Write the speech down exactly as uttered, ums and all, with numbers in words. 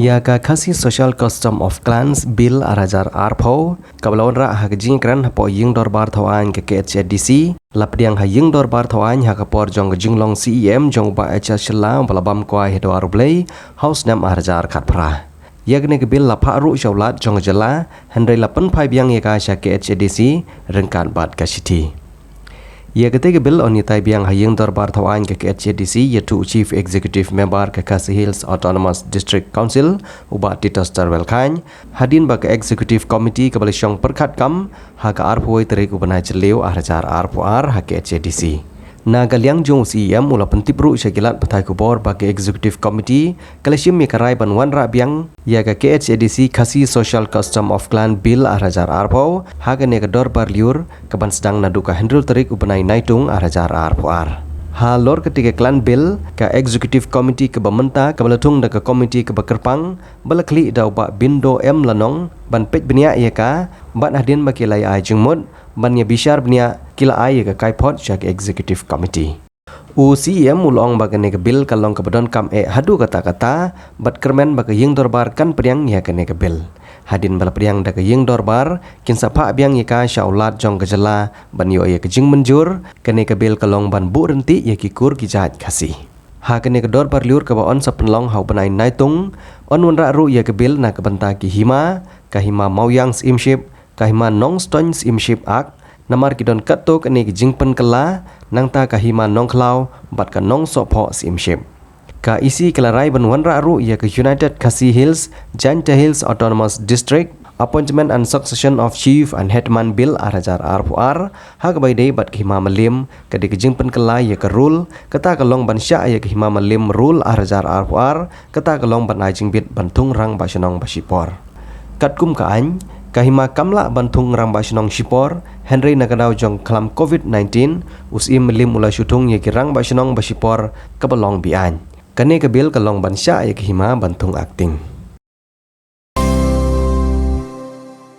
Ïa ka Khasi Social Custom of Clans Bill ar hajar arphew, kaba la wanrah ha ka jingïakren hapoh Ïing Dorbar Thaw Aiñ ka K H A D C, la pdiang ha Ïing Dorbar Thaw Aiñ ha ka por jong ka jinglong C E M jong u Bah H R Shylla, ba la bam kwai ha dwar U Blei ha u snem ar hajar khatphra. Ïa kane ka bill la phah ruh sha u Lat jong ka jylla, hynrei la pynphai biang ïa ka sha K H A D C ryngkat bad ka shithi. Ïa kata ka bill yn ïatai biang ha Ïing Dorbar Thaw Aiñ ka K H A D C, ïathuh u Chief Executive Member ka Khasi Hills Autonomous District Council, u Bah Titos Tarwel Chyne, hadien ba ka Executive Committee kaba la shong pyrkhat kam ha ka arphew wei tarik u bnai Jylliew ar hajar arphew ar ha K H A D C. Na ka liang jong u C E M, u la pyntip ruh sha ki lad pathai khubor ba ka Executive Committee ka la shim ïa ka rai ban wanrah biang ïa ka K H A D C Khasi Social Custom of Clan Bill ar hajar arphew ha kane ka dorbar lyiur, kaban sdang naduh ka hynriew tarik u bnai Naitung ar hajar arphew ar. Halor kata ka Clan Bill, ka Executive Committee kaba mynta, kaba la thung da ka committee kaba kyrpang, ba la khlieh da u Bah Bindo M Lanong ban peit bniah ïa ka, bad hadien ba ki la ïa ai jingmut ban ïa bishar bniah, ki la ai ïa ka kaiphod sha ka Executive Committee. U C E M u la ong ba kane ka bill ka long kaba donkam eh haduh katta katta, bad kyrmen ba ka Ïing Dorbar kan pdiang ïa kane ka bill. Hadien ba la pdiang da ka Ïing Dorbar, kin sa phah biang ïa ka sha u Lat jong ka jylla ban ïoh ïa ka jingmynjur. Kane ka bill ka long ban buh ryntih ïa ki kur ki jait Khasi. Ha kane ka dorbar lyiur kaba yn sa pynlong ha u bnai Naitung, yn wanrah ruh ïa ka bill na ka bynta ki hima, ka Hima Mawiang Syiemship, ka Hima Nongstoiñ Syiemship ak, namar ki don katto katne ki jingpynkylla, nangta ka Hima Nongkhlaw bad ka Nongsohphoh Syiemship. Ka E C ka la rai ban wanrah ruh ïa ka United Khasi Hills, Jaintia Hills Autonomous District, Appointment and Succession of Chief and Headman Bill ar hajar arphew ar, ha kaba ïadei bad ka Hima Mylliem, ka dei ka jingpynkylla ïa ka rule, kata ka long ban shah ïa ka Hima Mylliem Rule ar hajar arphew ar, kata ka long ban ai jingbit ban thung rangbah shnong ba shipor. Katkum ka aiñ, ka hima kam lah ban thung rangbah shnong shipor, hynrei na ka daw jong ka khlam covid nineteen, u Syiem Mylliem u la shu thung ïa ki rangbah shnong ba shipor kaba long be-aiñ. Kane ka bill ka long ban shah ïa ka hima ban thung acting.